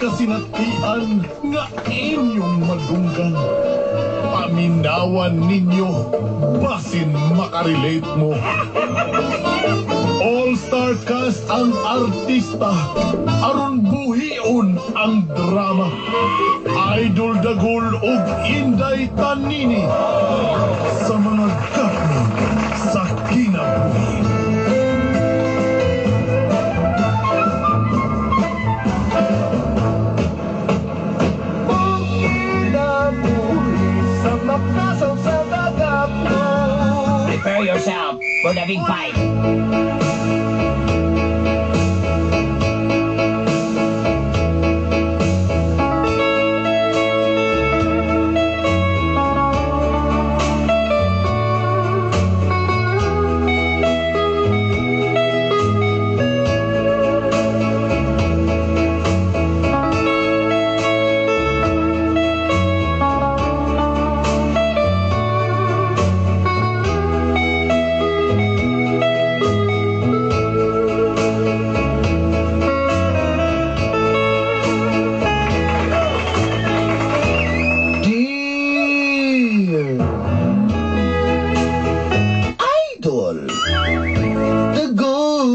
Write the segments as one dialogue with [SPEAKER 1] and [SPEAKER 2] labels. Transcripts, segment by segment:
[SPEAKER 1] Kasinatian nga inyong madunggan. Paminawan ninyo, basin makarelate mo. All-star cast ang artista, aron buhion ang drama. Idol Dagul ug Inday Tanini sa mga gapnod sa kinabuhi.
[SPEAKER 2] Kinabuhi sa makasaw sa gagapno.
[SPEAKER 3] Prepare yourself for the big fight.
[SPEAKER 2] Dear Idol Dagul.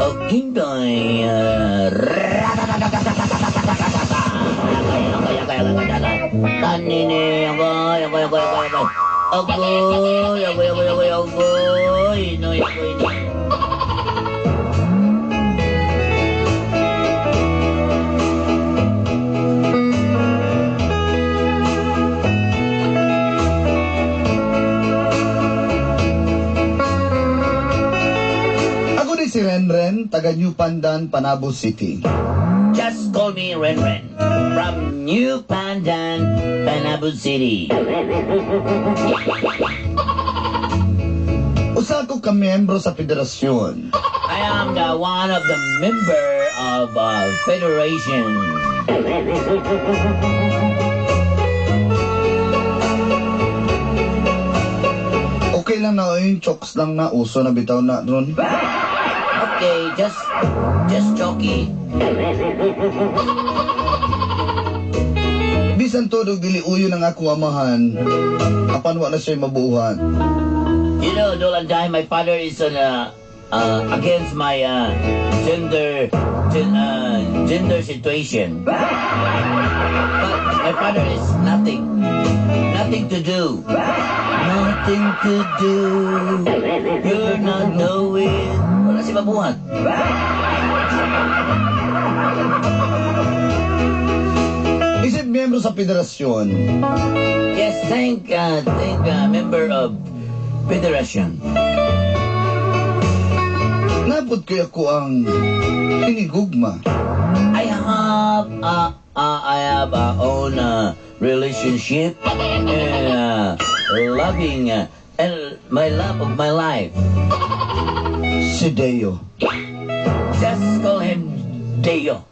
[SPEAKER 3] Oh, Inday. Agay, agay, agay, agay, agay. Tanini, agay, agay, agay, agay, agay. Agoy, agoy, agoy, agoy, agoy. Noy, agoy, noy.
[SPEAKER 2] Ako ni si Renren, taga New Pandan, Panabo City.
[SPEAKER 3] Just call me Ren Ren from New Pandan, Panabo City.
[SPEAKER 2] Usa ko ka miyembro sa federasyon.
[SPEAKER 3] I am the one of the member of Federation.
[SPEAKER 2] Okay lang na yung chokes lang na uso na bitaw na ron.
[SPEAKER 3] Okay, just joking.
[SPEAKER 2] Bisan todo dili uyo ng ako amahan, apan wa na siya mabuuhan.
[SPEAKER 3] You know, Dolanday, my father is on, against my gender situation. But my father is nothing. Nothing to do. Nothing to do. You're not knowing. Wala si mabuhat.
[SPEAKER 2] Isip miyembro sa federasyon,
[SPEAKER 3] Yes, thank member of Federation.
[SPEAKER 2] Napod kay ako ang hinigugma.
[SPEAKER 3] I have own relationship and loving and my love of my life.
[SPEAKER 2] Si Deo.
[SPEAKER 3] Just call him Deo.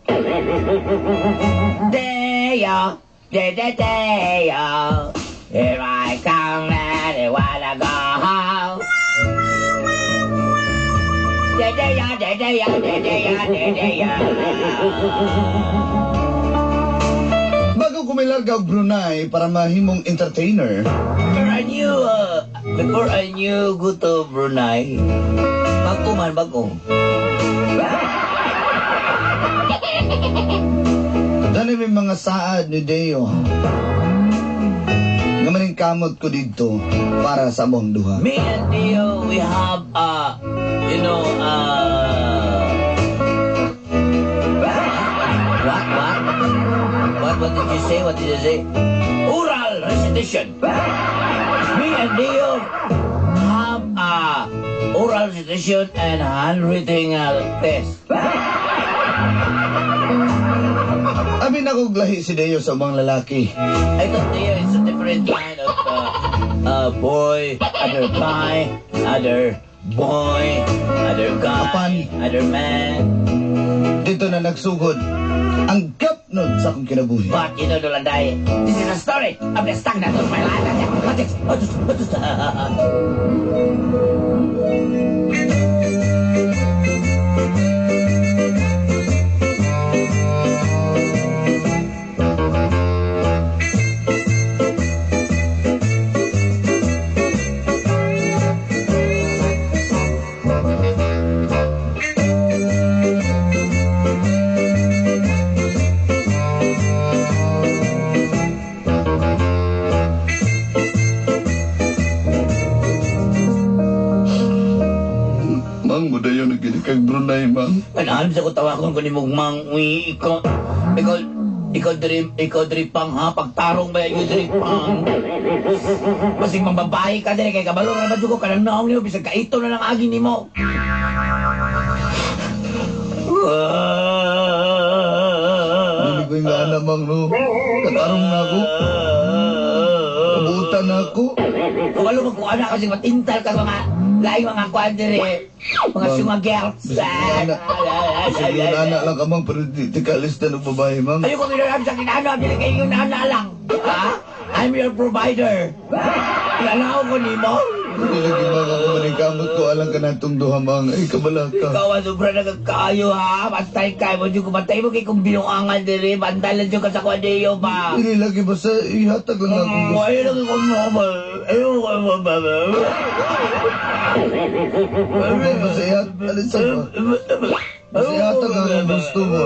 [SPEAKER 3] Deo, De De Deo. Here I come and I wanna go home. De Deo, De Deo, De Deo, De Deo.
[SPEAKER 2] Bago kumilarga og Brunei para mahimong entertainer,
[SPEAKER 3] Before I knew go to Brunei, bago man, bago.
[SPEAKER 2] Dani may mga saad ni Deo. Nga maning kamot ko didto para sa among duha.
[SPEAKER 3] Me and Deo, we have, what, what? What did you say? What did you say? Oral recitation. Me and Deo have a oral recitation and handwritten test.
[SPEAKER 2] Abi na kog lahi si Deo sa ubang lalaki.
[SPEAKER 3] I thought Deo is a different kind of boy, other guy, other boy, other guy,
[SPEAKER 2] Apan.
[SPEAKER 3] Other man.
[SPEAKER 2] Didto na nagsugod ang gapnod sa akong kinabuhi.
[SPEAKER 3] But you know, Dolanday, this is a story of the stagnant of my life. What is, what is, what is, Tawagon ko ni Mugmang. Uy, ikaw, ikaw, ikaw diri, ikaw diri pang ha, pagtarong ba ikaw diri pang. Basig mambabae ka diri kay kabalo ra ba jud ko kanang naong nimo bisag kaito na lang agi nimo.
[SPEAKER 2] Dili ko yung ana, Mang, no. Katarong na ako. Kabutan na ako.
[SPEAKER 3] Kabalo mo kung ana kasi matintal ka mga laing mga kuan diri. Mga
[SPEAKER 2] Ma'am,
[SPEAKER 3] sunga girls.
[SPEAKER 2] Bisag yung ana lang ka, Mang, pero di ka alista ng babae, Mang.
[SPEAKER 3] Ayoko ginaram sa kinano, dili kayo yung nana lang. Ha? I'm your provider. Lalaw ko nimo.
[SPEAKER 2] Hindi lagi, Mang, ako maningkamot ko. Alang ka na itong duha, Mang. Ay, kabala ka.
[SPEAKER 3] Ikaw ang sobra nagkaayo ha. Bantay ka. Mo ko bantay mo kay kung binuangan diri. Bantay lang dyan ka sa kwadeo ba.
[SPEAKER 2] Hindi lagi, basta ihatag lang akong gusto.
[SPEAKER 3] Ayaw lang ko mo. Ayaw ko mo ba.
[SPEAKER 2] Mang, basta ihatag. Alisa ba? Basta ihatag ang akong gusto mo.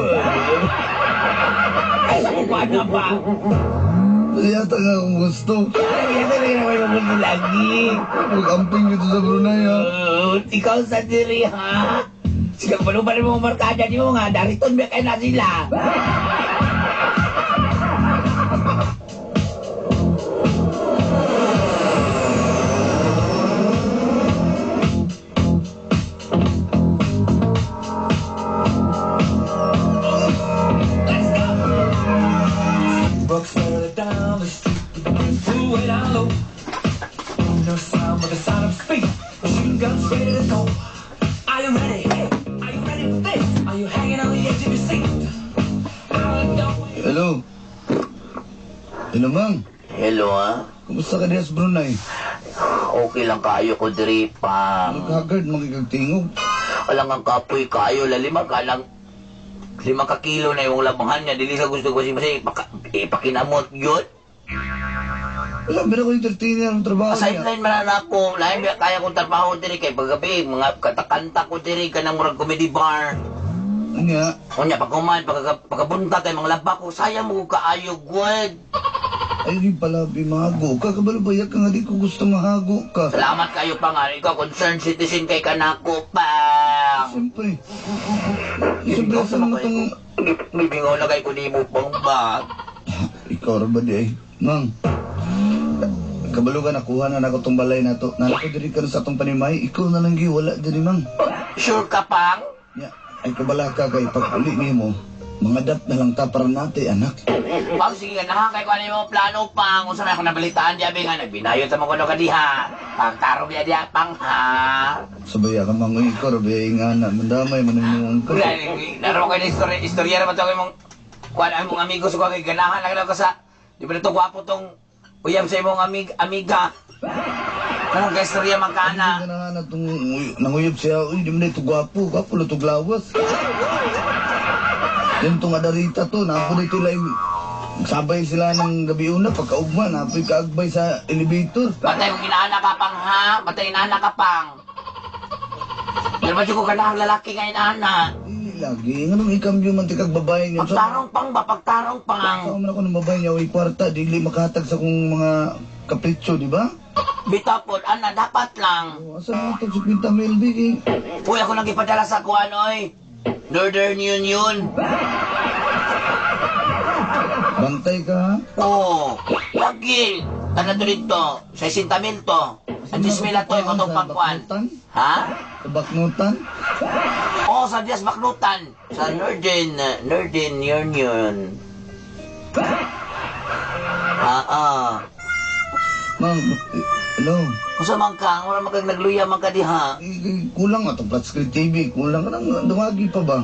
[SPEAKER 3] Ay, sa kukuha na ba?
[SPEAKER 2] Basta ihatag ang akong gusto.
[SPEAKER 3] Ay, ito na ginagawa mo lagi.
[SPEAKER 2] Mag-amping dito sa Brunei, ha?
[SPEAKER 3] Ikaw sa diri ha? Sige, paano pa rin mga markada ni mo nga? Dariton ba kayo na sila?
[SPEAKER 4] Brooks further down the street with the brim pulled way down low. No sound but the sound of speed. Machine guns ready to go. Are you ready? Are you ready for this? Are you hanging on the edge of your seat? I don't
[SPEAKER 2] Hello? Hello, Mang.
[SPEAKER 3] Hello ha?
[SPEAKER 2] Kumusta ka diya sa Brunei?
[SPEAKER 3] Okay lang kayo ko diri pang.
[SPEAKER 2] Haggard, makikagtingog.
[SPEAKER 3] Alang ang kapoy kayo, lalima ka lang. 5 ka kilo na yung labahan niya. Dili sa gusto ko si Masay, ipakinamot yun.
[SPEAKER 2] Wala, meron ko entertainer ang trabaho niya.
[SPEAKER 3] Sideline man na ako. Lain ba kaya kong trabaho diri kay paggabi, mga katakanta ko diri kanang murag comedy bar.
[SPEAKER 2] Nga,
[SPEAKER 3] Unya pagkuman, pagkabunta kay mga laba ko, sayang mo ko kaayo gwed.
[SPEAKER 2] ay di pala, mahago ka. Kabalo ba, ka nga di ko gusto mahago ka.
[SPEAKER 3] Salamat kayo pa nga, ikaw concerned citizen kay kanako pang.
[SPEAKER 2] Siyempre. Siyempre, sa mga itong...
[SPEAKER 3] Gibingaw na kay kunimo pang ba.
[SPEAKER 2] Ikaw ra ba di ay? Mang, kabalo ka, nakuha na nako tong balay na to. Nalako diri ka na sa atong panimay. Ikaw na lang wala diri, Mang.
[SPEAKER 3] Sure ka pang?
[SPEAKER 2] Ya, ay kabala ka kay pag uli nimo, mga dap na lang ta para nate, anak.
[SPEAKER 3] Pang sige nga na kay kuan mo plano pang unsa may ako nabalitaan diya nga nagbinayo sa mga ka diha. Pagtarong diya diha pang ha.
[SPEAKER 2] Sabay ka, Mang, uy, ikaw ra ba nga na, mandamay manang ka.
[SPEAKER 3] Naro kay istorya istorya ra ba to kay mong kuan ang mong amigo sa kay ganahan lang ka sa di ba to gwapo tong uyab sa imong amiga. Anong kay istorya man ka na?
[SPEAKER 2] Ano na itong nanguyab siya, uy, di mo na ito gwapo, gwapo na itong lawas. Yan itong adarita to, napo na ito lang, sabay sila ng gabi una, pagkaugma, napoy kaagbay sa elevator.
[SPEAKER 3] Batay mo ginaana ka pang ha? Batay inaana ka pang. Pero ba ko ganahang lalaki nga inaana?
[SPEAKER 2] Eh, lagi, nga nung ikambyo man tikag babae niya.
[SPEAKER 3] Pagtarong pang ba? Pagtarong pang.
[SPEAKER 2] Saan man ako ng babae niya, uy, kwarta, dili makahatag sa kong mga kapritso, di ba?
[SPEAKER 3] Bitapon, ana, dapat lang.
[SPEAKER 2] O, asa na itong 50 mil, big, eh?
[SPEAKER 3] Uy, ako nang ipadala sa kuan, oy. Northern Union.
[SPEAKER 2] Bantay ka, ha?
[SPEAKER 3] Oo. Lagi. Tanan to dito. 60 mil to. Ang 10 mil na to, ikaw itong pangkuan.
[SPEAKER 2] Baknutan?
[SPEAKER 3] Ha?
[SPEAKER 2] Sa Baknutan?
[SPEAKER 3] Oo, sa Dias Baknutan. Sa Northern Union. Ah, ah.
[SPEAKER 2] Mang, eh, hello?
[SPEAKER 3] Kung man ka, wala man kang nagluya man ka diha.
[SPEAKER 2] Eh, eh, kulang nga itong flat screen TV. Kulang ka nang dumagi pa ba?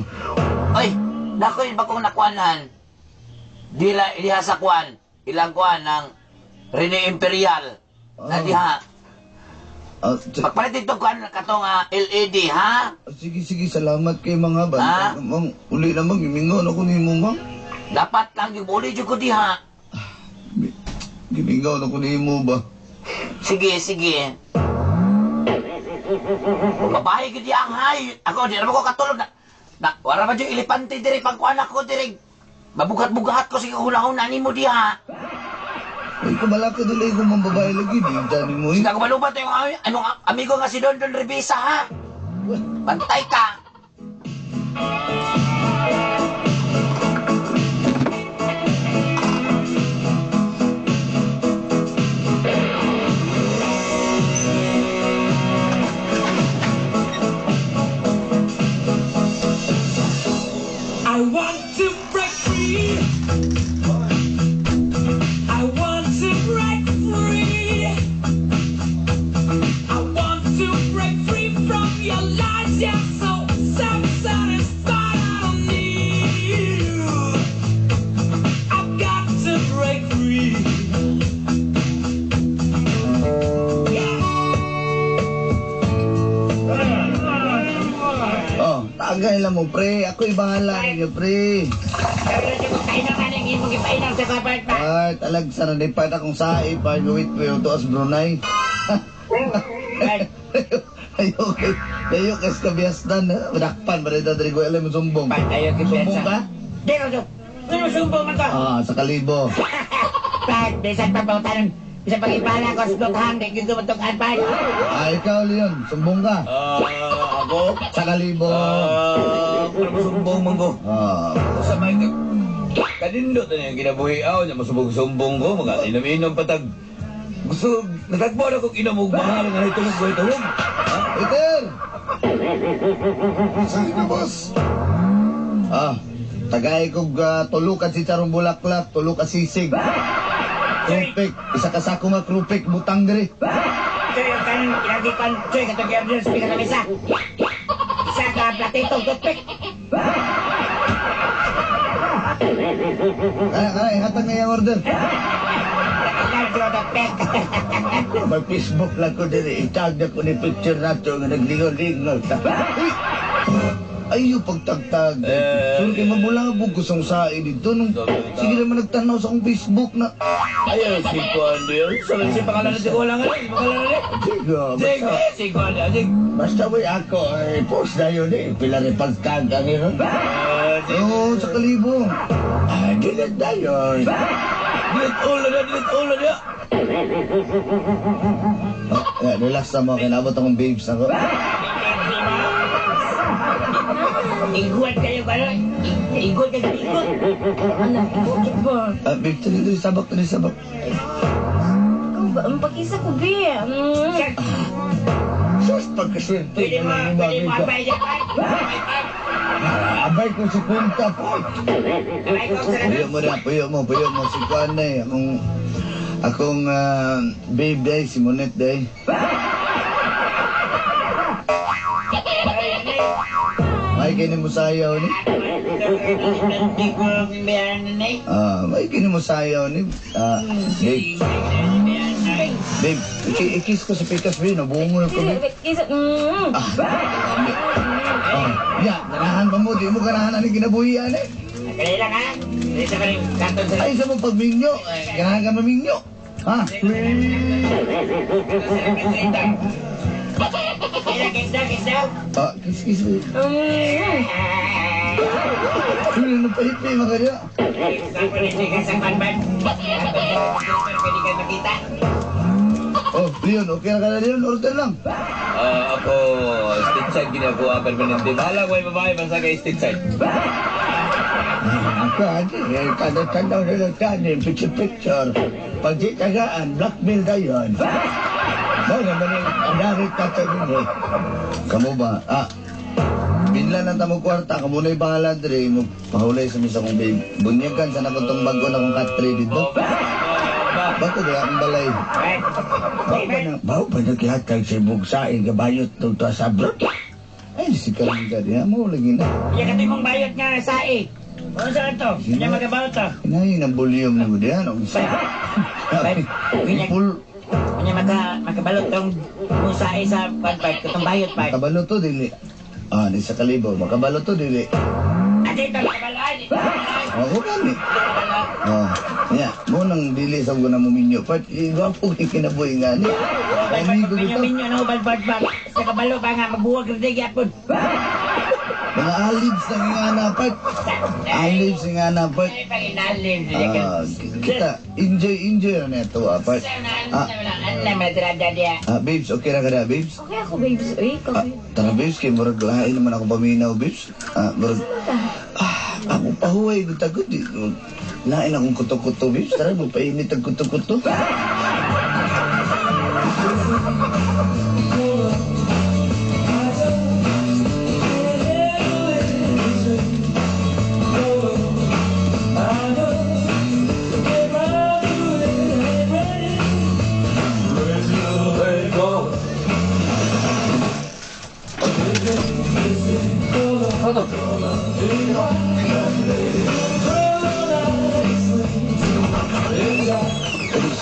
[SPEAKER 3] Ay, nako yung bagong nakuanan. Dila, diha sa kuan. Ilang kuan ng Rene Imperial. Na
[SPEAKER 2] Ah.
[SPEAKER 3] diha.
[SPEAKER 2] Ah,
[SPEAKER 3] Pagpalit dito kuan katong LED, ha?
[SPEAKER 2] sige, sige, salamat kay mga bantay.
[SPEAKER 3] Ha?
[SPEAKER 2] Mang, uli na mang, gimingaw na ko nimo, mang.
[SPEAKER 3] Dapat lang yung uli jud ko diha.
[SPEAKER 2] Gimingaw na ko nimo ba?
[SPEAKER 3] Sige, sige. Babae gid ang hay. Ako di na ko katulog na. Na, wala ba yung elepante diri pangkuan ako diri. Mabugat-bugat ko sige huna-huna nimo diha.
[SPEAKER 2] Ay, kabala ka dili ko mang babae lagi. Di dyan mo eh.
[SPEAKER 3] Sige ako malubat yung anong amigo nga si Don Don Revisa ha. Bantay ka.
[SPEAKER 4] to break free. I want to break free. I want to break free from your lies. You're so self-satisfied. I don't need you. I've got to break free. Yeah.
[SPEAKER 2] Oh, tagay lang mo, pre. Ako'y bahala ninyo, pre. Ay, talag sa nanipat akong sae, pa gawit ko yung tuas Brunei. Ayaw kay, ayaw kay sa kabiyasdan, dakpan, ba rin diri ko alam mo sumbong.
[SPEAKER 3] Ayaw
[SPEAKER 2] Sumbong ka?
[SPEAKER 3] Di ko Ano sumbong man ko?
[SPEAKER 2] Ah, sa kalibo.
[SPEAKER 3] Pat, bisan pa pautanon. Bisan pag-ipala ko sa lutang, di ko matukan, Pat.
[SPEAKER 2] Ah, ikaw, Leon, sumbong ka.
[SPEAKER 5] Ah, ako?
[SPEAKER 2] Sa kalibo.
[SPEAKER 5] Ah, parang sumbong man ko.
[SPEAKER 2] Ah,
[SPEAKER 5] Sa may kanindot na yung kinabuhi aw niya masubog-sumbong ko mga inom-inom patag. Gusto natagbo na kong inom og mahal nga hitungog ko hitungog.
[SPEAKER 2] Peter!
[SPEAKER 1] Sige na, boss.
[SPEAKER 2] Ah, tagay kog tulo ka si Charong Bulaklak, tulo ka sisig. Krupik, isa ka sako nga krupik, butang diri.
[SPEAKER 3] Choy, ang kanon, ilagi kon, Choy, katong i-order sa pika sa mesa. Isa ka platitong toothpick.
[SPEAKER 2] Kaya, kaya, ihatag na yung order.
[SPEAKER 3] Ilan sila toothpick.
[SPEAKER 6] May Facebook lang ko diri, itag na ko ni picture nato nga naglingaw-lingaw ta.
[SPEAKER 2] Uy! Ay, yung pagtagtag.
[SPEAKER 5] Eh,
[SPEAKER 2] Sure, kay mabulabog ko sa sae dito. Nung, sige naman nagtanaw sa akong Facebook na.
[SPEAKER 5] Ayaw si Kuan yun. Sa si pangalan na si Kuan lang si pangalan na.
[SPEAKER 6] Digo,
[SPEAKER 5] Sig,
[SPEAKER 6] basta,
[SPEAKER 5] si Kuan sig.
[SPEAKER 6] basta may ako, eh, post na yun eh. Pila rin pagtag ang yun.
[SPEAKER 5] Ah, sig.
[SPEAKER 2] Oo, sa kalibo.
[SPEAKER 6] Ah, delete na yun.
[SPEAKER 5] Delete all na, delete all na.
[SPEAKER 2] Oh, yeah, relax na mo. Kinabot akong babes ako.
[SPEAKER 3] Iguan kayo, ano? Iguan kayo, iguan.
[SPEAKER 7] Ano, bakit ba?
[SPEAKER 2] Ah, babe, tuloy, tuloy, sabak, tuloy, sabak.
[SPEAKER 7] Ikaw ba? Ang pag-isa ko, be.
[SPEAKER 6] Sus, pagkaswerte
[SPEAKER 3] Pwede mo,
[SPEAKER 6] naman ni
[SPEAKER 3] pwede mo
[SPEAKER 6] Mami ko.
[SPEAKER 3] abay dyan, Pat.
[SPEAKER 6] Ah, abay ko si Kunta po.
[SPEAKER 3] Abay ko sa
[SPEAKER 2] Puyo mo na, puyo mo, puyo mo. Si Kuan na eh. Akong babe day, si Monet day. May kini mo sayaw ni. Ah, may kini mo sayaw ni. Ah, babe. Babe, ikis ko sa pikas, babe. Nabungol ko, babe.
[SPEAKER 7] Kisa.
[SPEAKER 2] Ah, oh, ya, ganahan pa mo. Di mo ganahan ani kinabuhian eh.
[SPEAKER 3] Kaya lang, ha? Dito ka rin, katon sa.
[SPEAKER 2] Ay, sa mong pagminyo. Eh, ganahan ka maminyo. Ha?
[SPEAKER 3] Kaya kiss daw, kiss daw.
[SPEAKER 2] Ah, kiss, kiss, babe. Ano na pahipi, mga kaya?
[SPEAKER 3] Pwede ka makita.
[SPEAKER 2] Oh, Leon, okay na ka na, Leon? Order lang.
[SPEAKER 5] Ah, ako street side ginagawa permanente. Bahala ko ay babae basta kay street side.
[SPEAKER 6] Ako, ate, eh, tanaw-tanaw na lang tanin, picture-picture. Pag di tagaan, blackmail na yun. Mo naman yung anarit na ito yun eh.
[SPEAKER 2] Kamu ba? Ah, binlan ang tamo kwarta, kamo na'y bahala dire mo pahulay sa misa kong babe. Bunyagan sa nakong bago na kong katre dito. Bago ba akong balay?
[SPEAKER 6] Bao ba naghihatag sa bugsain gabayot nung to sa abroad?
[SPEAKER 2] Ay, si Kalinga diha mo lagi na.
[SPEAKER 3] Iya ka mong bayot nga sa eh. Ano sa ito? Kanya magabaw to.
[SPEAKER 2] Inayin ang volume na mo diha no. Full
[SPEAKER 3] Kanya makabalot tong mong sae sa panpart katong bayot part.
[SPEAKER 2] makabalo to dili. Ah, di sa kalibo, makabalo to dili.
[SPEAKER 3] Ate ito makabalo ay.
[SPEAKER 2] Ako kami. Oh, ya, mo nang dili sa na mo minyo part, gwapo kay kinabuhi nga ni. Amigo
[SPEAKER 3] Minyo
[SPEAKER 2] bitaw.
[SPEAKER 3] minyo no bal part part. Sa kabalo pa nga magbuwag redig yapon.
[SPEAKER 2] Mga alibs na nga na part. Alibs nga na part.
[SPEAKER 3] Ay panginalim.
[SPEAKER 2] Ah, kita enjoy enjoy na neto ah, part. Ah, ah, babes, okay ra ka na, babes?
[SPEAKER 7] Okay ako, babes. Uy,
[SPEAKER 2] Ah,
[SPEAKER 7] okay.
[SPEAKER 2] tara babes, kay murag lain naman ako paminaw, babes. Ah, murag ah, ako pahuway gud tagod. Lain akong kuto-kuto, babes. Tara, magpainit ang kuto-kuto.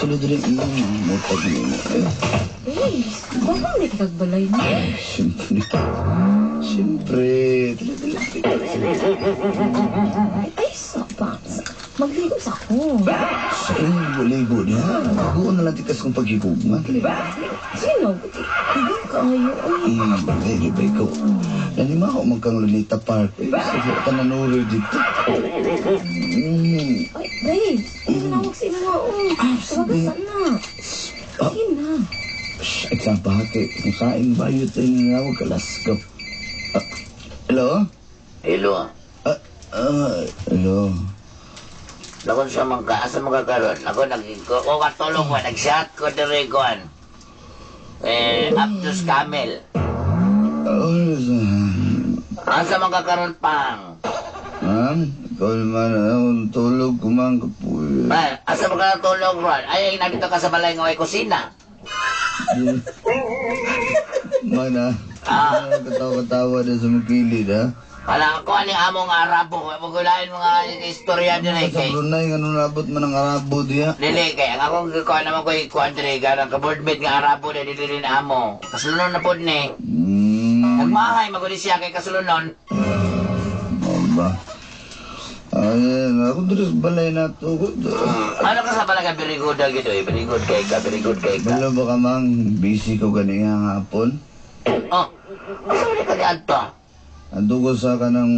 [SPEAKER 2] sulod rin. Mutag mo. Eh,
[SPEAKER 7] Babes, baka may kagbalay mo.
[SPEAKER 2] siyempre. Siyempre. Dali, dali, dali.
[SPEAKER 7] Ay, ay, sa pa. Magligo sa ako.
[SPEAKER 2] Sa ligo niya. Maguon na lang tikas kong paghigugma. Dali.
[SPEAKER 7] Sino? Igang kaayo, uy.
[SPEAKER 2] Hindi ba ikaw? Nanima ako magkang Lunita Park. Eh, sige, tananuloy dito.
[SPEAKER 7] Ay, babes, hindi na sa imo, oh. Tawagan sa na. Sige na.
[SPEAKER 2] Shh, ay, sa bahati. Kung kain ba yun, tayo nanawag ka, laskap. Ah, hello?
[SPEAKER 3] Hello.
[SPEAKER 2] Hello?
[SPEAKER 3] Lakon sa mga asa mga karon. Ako nag ko katulog ko nag-shot ko diri kuan. Eh, Abdus Kamel.
[SPEAKER 2] Oh,
[SPEAKER 3] Asa mga karon pang?
[SPEAKER 2] Ma'am, ikaw naman, akong tulog, kumang kapuyo.
[SPEAKER 3] Ba, asa mga tulog ron? Ay, nandito ka sa balay nga way kusina.
[SPEAKER 2] Mana, katawa-katawa na sa mga ha?
[SPEAKER 3] Wala ako aning among Arabo. Magulain mga istorya diri
[SPEAKER 2] Sa
[SPEAKER 3] kay.
[SPEAKER 2] Brunei, nga nung nabot man ang Arabo diya.
[SPEAKER 3] Dili kay ang akong gikuan naman ko ikuan diri ganang ka-boardmate nga Arabo dili dili na amo. Kasulunon na pod ni. Nagmahay maguli siya kay kasulunon.
[SPEAKER 2] Ba? Ay, ako dito sa balay na to.
[SPEAKER 3] Ano ka sa balaga very good gito eh. Very good kay ka, very good kay ka.
[SPEAKER 2] Balo ba ka mang busy ko ganiha hapon?
[SPEAKER 3] Oh. Asa man ka diadto?
[SPEAKER 2] Ando ko sa kanang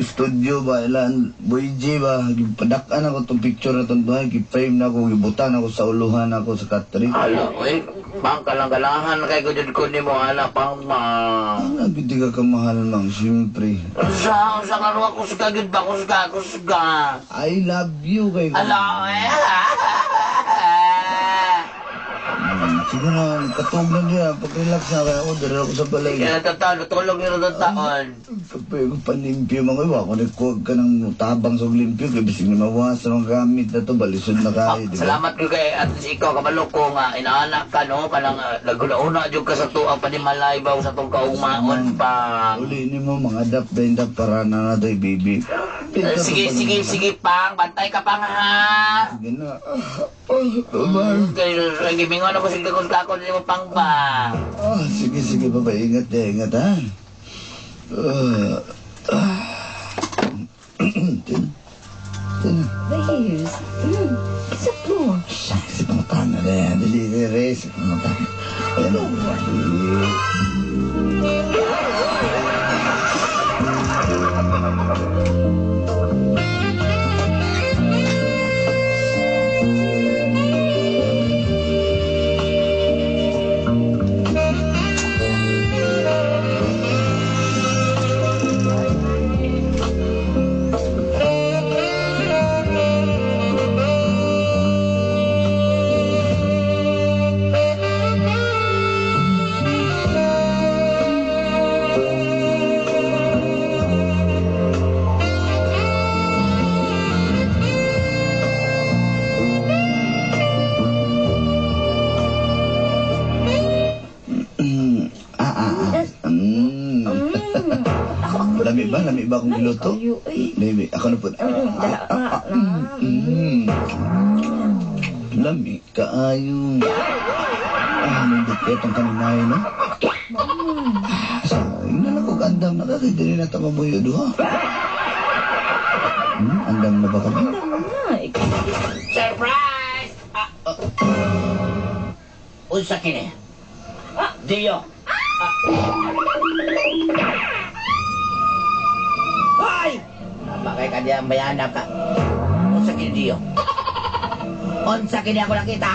[SPEAKER 2] studio ba, ilan, Boy G ba, gipadak-an ako tong picture na tong duhay, gi-frame na ako, gibutan ako sa uluhan ako sa katri.
[SPEAKER 3] Hala, oy, pang kalanggalahan kay ko jud ko nimo ana pang ma.
[SPEAKER 2] Ang gudi ka kamahal mang, siyempre.
[SPEAKER 3] Unsa unsa klaro ako kusga gyud ba kusga kusga.
[SPEAKER 2] I love you kay
[SPEAKER 3] Ala, eh.
[SPEAKER 2] Sige na, katog na niya. Pag-relax na kaya ako, dara ako sa balay.
[SPEAKER 3] Kaya tataon, tulog yung taon.
[SPEAKER 2] Kape ko panimpyo mga iwa. Kung nagkuwag ka ng tabang sa limpyo, kaya bisig na mawa sa mga gamit na to, balisod na kayo, di ba?
[SPEAKER 3] Salamat ko kay at least ikaw kabalo ko nga inaanak ka no kanang naguna-una jud ka sa tuang panimalay ba sa tong kaugmaon pa.
[SPEAKER 2] Uli ni mo, mga dap na para na na tayo, baby.
[SPEAKER 3] Sige sige sige pang bantay ka pang ha.
[SPEAKER 2] Sige na. Oh,
[SPEAKER 3] Kay gimingon ako sige kung kako nimo pang ba.
[SPEAKER 2] Ah, sige, sige, baba. Ingat, eh, ingat, ha? Tin. Tin.
[SPEAKER 7] Babes, isa po.
[SPEAKER 2] Sa pangutana na yan. Dali, dali, sa pangutana. Ayan, dali. Lami ba? Lami ba akong giluto? Baby, ako na po. Lami kaayo. Ah, nindot kayo itong kaninay, no? Sa, yun na lang kung andam na ka, kaya dili na tamamuyo duha. Andam na ba kami?
[SPEAKER 7] Andam na.
[SPEAKER 3] Surprise! Unsa kini? Dio. Ay! Bakit ka diyan bayana ka? Unsa kini Dio? Unsa kini ako nakita?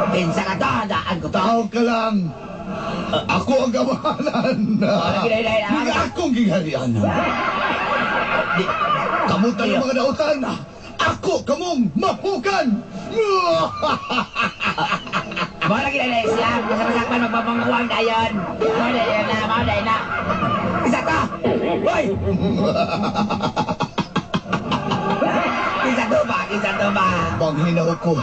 [SPEAKER 3] Kinsa ka to? Daan ko to.
[SPEAKER 1] Tao ka lang. Ako ang gamahanan. Hindi akong giharian. Kamutan ang mga dautan. Ako kamong mapukan.
[SPEAKER 3] Mo lagi na Islam, kasama-sakman magpapangkuwang dayon. Mo na yun na, mo na na. Isa to! Hoy! Isa to ba? Isa to ba?
[SPEAKER 2] Panghinaw ko.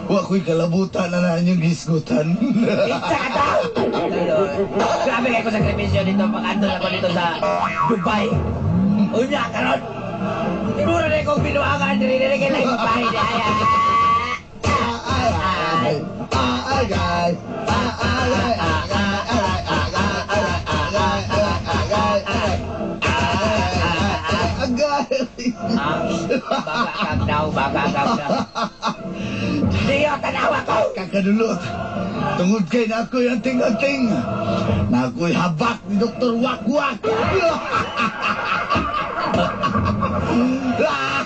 [SPEAKER 2] Wa ko'y kalabutan na na inyong hisgutan.
[SPEAKER 3] Isa ka to! Grabe kayo ko sakripisyo dito. Pag-andol ako dito sa Dubai. Unya karon. Timura na kong binuangan diri diri kay lain bahay di ay.
[SPEAKER 2] Ay, ay, ay, ay, ay, ay, ay, ay, ay, ay, ay, ay, ay, ay, agay.
[SPEAKER 3] Baga kag daw, baga kag daw. Diyo, tanawa ko!
[SPEAKER 1] Kakadulot. Tungod kay na ako'y anting-anting. Na ako'y habak ni Dr. Wakwak.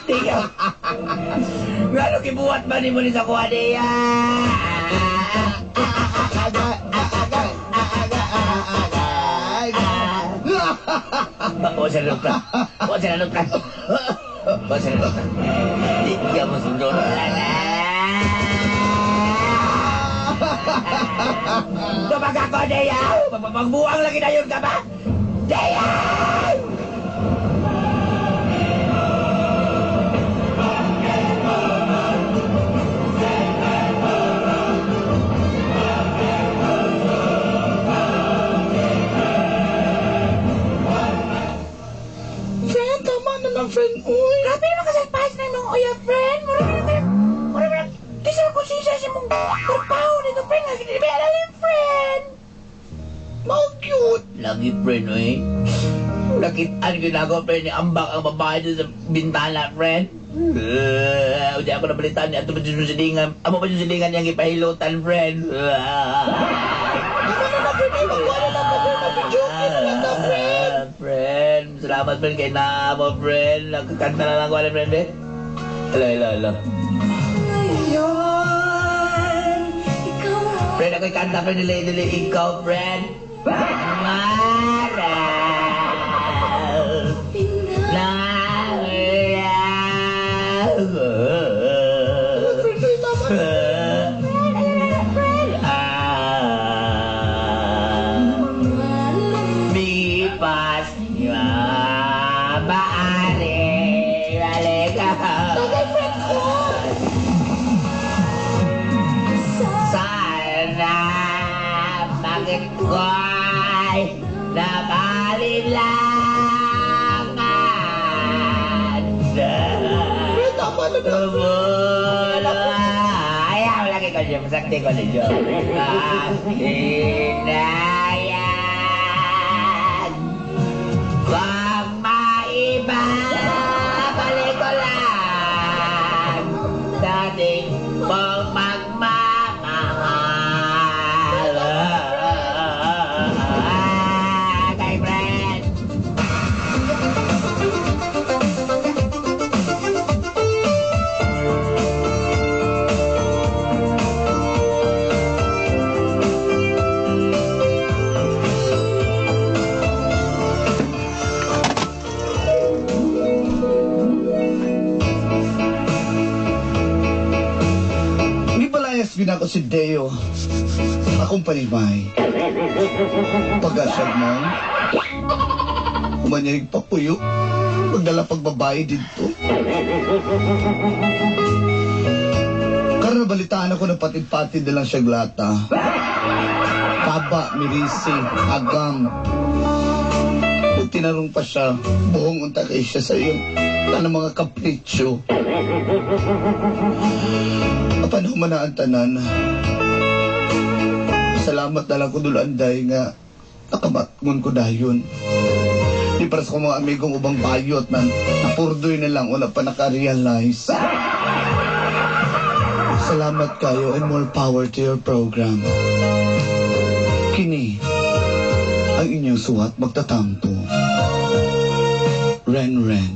[SPEAKER 3] Diyo! Ngano gibuhat ba nimo ni sa kuha niya?
[SPEAKER 2] Agay, agay, agay, agay, agay.
[SPEAKER 3] O sa lukla. O sa lukla. O sa lukla. Di ka mo sundon. Tumag ako, Dea! Magbuwang lagi na yun ka ba? Dea!
[SPEAKER 1] Friend, tama na lang, friend. Uy.
[SPEAKER 7] Grabe naman kasalpahis na imong uya, friend. Mura na kayo. Mura na. Kisa ko siya sa imong trabaho nito, friend. Nga hindi ba alalim, friend?
[SPEAKER 1] Mao cute.
[SPEAKER 3] Lagi, friend, eh. Nakitaan ko na ako, friend, ni ambak ang babae doon sa bintana, friend. Hindi ako nabalitaan niya. Ato pa dyan sa silingan. Amo pa dyan sa silingan niyang ipahilutan, friend.
[SPEAKER 1] Tama na lang, friend. Ay, magkuha na lang ka, friend. Mag-joke na lang ta, friend.
[SPEAKER 3] Friend, salamat, friend, kay Namo, friend. Nagkakanta na lang ako, friend, eh. Hello, hello, hello.
[SPEAKER 7] Ngayon, ikaw ang
[SPEAKER 3] Friend, ako'y kanta, friend, dili, dili, ikaw, friend. Mara.
[SPEAKER 7] pinag-
[SPEAKER 1] Friend, uy, tama na.
[SPEAKER 7] Friend, ayun na, friend.
[SPEAKER 3] Mipas maari balik.
[SPEAKER 1] Tagay, friend ko.
[SPEAKER 3] Sana bakit ko'y napalilangan.
[SPEAKER 1] Friend, tama na na, friend.
[SPEAKER 3] Ayaw, lagi ko siya. Masakti ko ninyo. Hinayang. Kung maiba, balik ko lang. Dating mong magmamahal. Kay friend.
[SPEAKER 1] Gipalayas gid ako si Deo. Akong panimay. Pag-asag mo, umanyalig papuyo, magdala pagbabae dito. Karon nabalitaan ako ng patid-patid na lang siya glata. Taba, mirisi, agam. Kung tinarong pa siya, buhong unta kay siya sa iyong tanang mga kapritsyo. Apan humana ang tanan. Salamat na lang ko dulanday nga nakamatngon ko dayon. Di para sa mga amigong ubang bayot na napurdoy na lang wala pa naka-realize. Salamat kayo and more power to your program. Kini, ang inyong suwat magtatampo. Ren Ren.